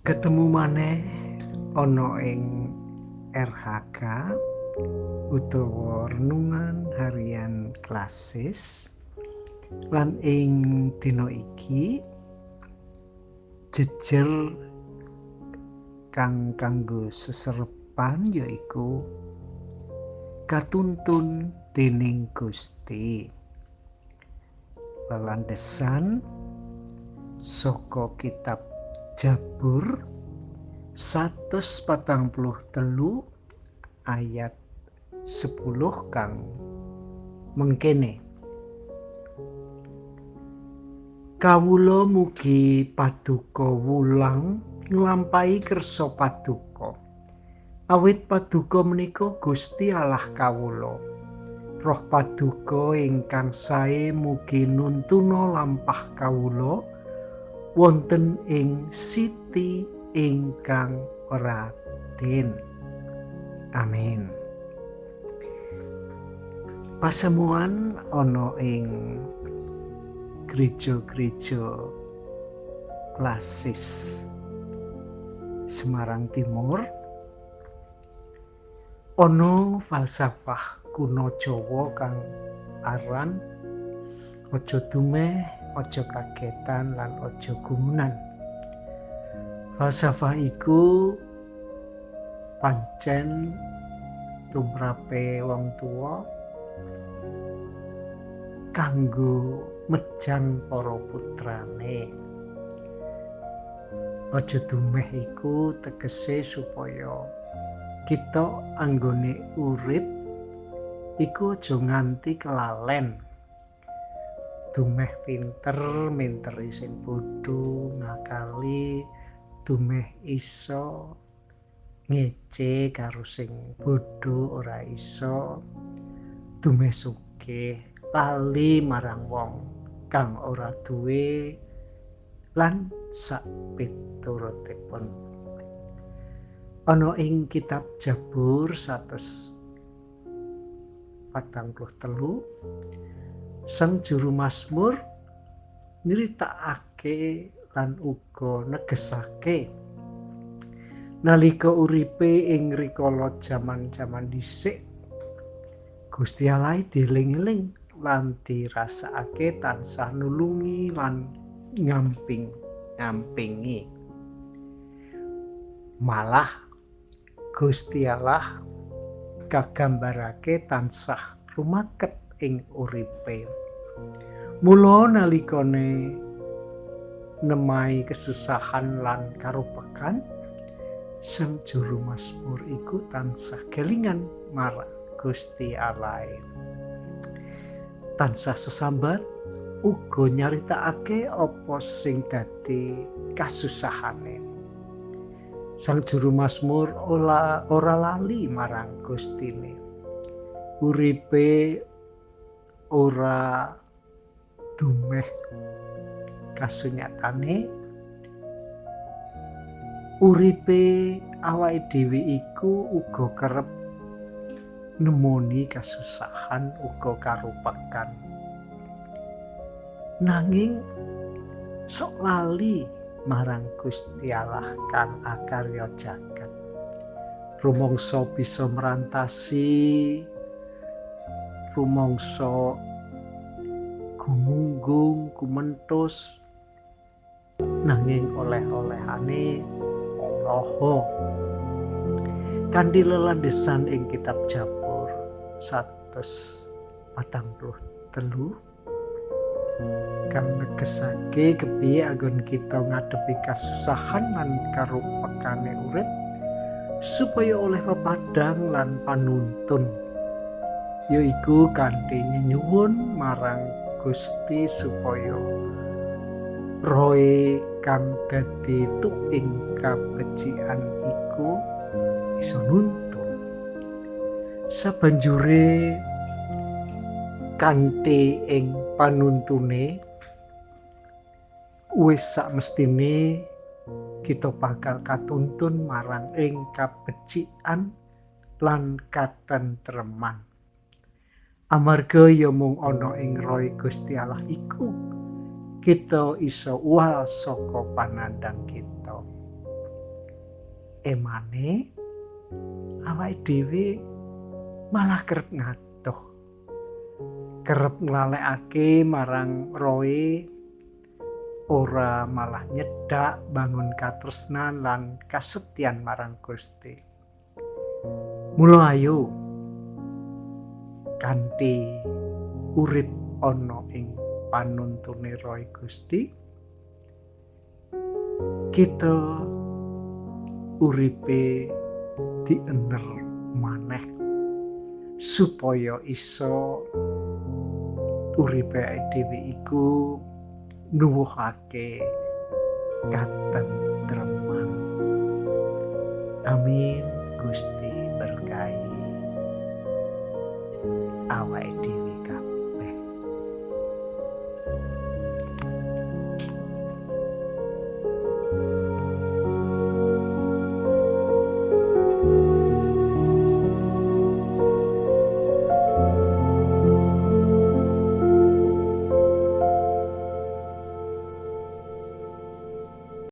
Ketemu maneh ana ing RHK utawa Renungan Harian Klasis, lan ing dina iki jejer kang kanggo seserepan yaiku katuntun dening Gusti. Lelandesan saka kitab Jabur 143 ayat 10 kang mengkene. Kawula mugi paduka wulang nglampahi kersa paduka. Awit paduka menika Gusti Allah kawula. Roh paduka ingkang sae mugi nuntuna lampah kawula wonten ing siti ingkang raden. Amin. Pasemuan ana ing gereja-gereja klasis Semarang Timur ana falsafah kuno Jawa kang aran aja dumeh, aja kagetan lan aja gumunan. Falsafah iku pancen tumrape wong tuwa kanggo mejang para putrane. Aja dumeh iku tegese supaya kita anggone urip iku aja nganti kelalen. Dumeh pinter, minteri sing bodho, ngakali, dumeh iso ngece karo sing bodho ora iso, dumeh sugih lali marang wong kang ora duwe lan sak piturutipun. Ana ing kitab Jabur 143 Sang juru mazmur nyritakake lan uga negesake nalika uripe ing rikala jaman-jaman dhisik, Gusti Allah dieling-eling lan dirasakake tansah nulungi lan ngamping-ngampingi. Malah Gusti Allah kagambarake tansah rumaket ing uripe. Mula nalikane nemahi kesusahan lan karupekan, sang juru mazmur iku tansah kelingan marang Gusti Allah. Tansah sesambat uga nyaritakake apa sing dadi kasusahane. Sang juru mazmur ora lali marang Gustine. Uripe ora dumeh kasunyatane, uripe awake dhewe iku uga kerep nemoni kasusahan uga karupekan. Nanging sok lali marang Gusti Allah kang akarya jagat. Rumangsa bisa merantasi, rumangsa gumunggung, kumentus, nanging oleh-olehane Allah. Kanthi lelandesan ing kitab Jabur 143 kang negesake kepiye anggon kita ngadepi kasusahan lan karupekane urip supaya oleh pepadang lan panuntun, yaiku kanthi nyuwun marang Gusti supaya roe kang dadi tuing kabecikan iku iso nuntun. Sabanjure kanthi ing panuntune wis sakmestine kita bakal katuntun marang ing kabecikan lan katentreman. Amarga ya mung ana ing roe Gusti Allah iku kita iso uwal saka panandhang kita. Emane awake dhewe malah kerep ngadoh, kerep nglalekake marang roe, ora malah nyedak bangun katresnan lan kasetyan marang Gusti. Mula ayo kanthi urip ana ing panuntune Roh Gusti, kita uripe diener maneh supaya iso uripe dhewe iku nuwuhake katentreman.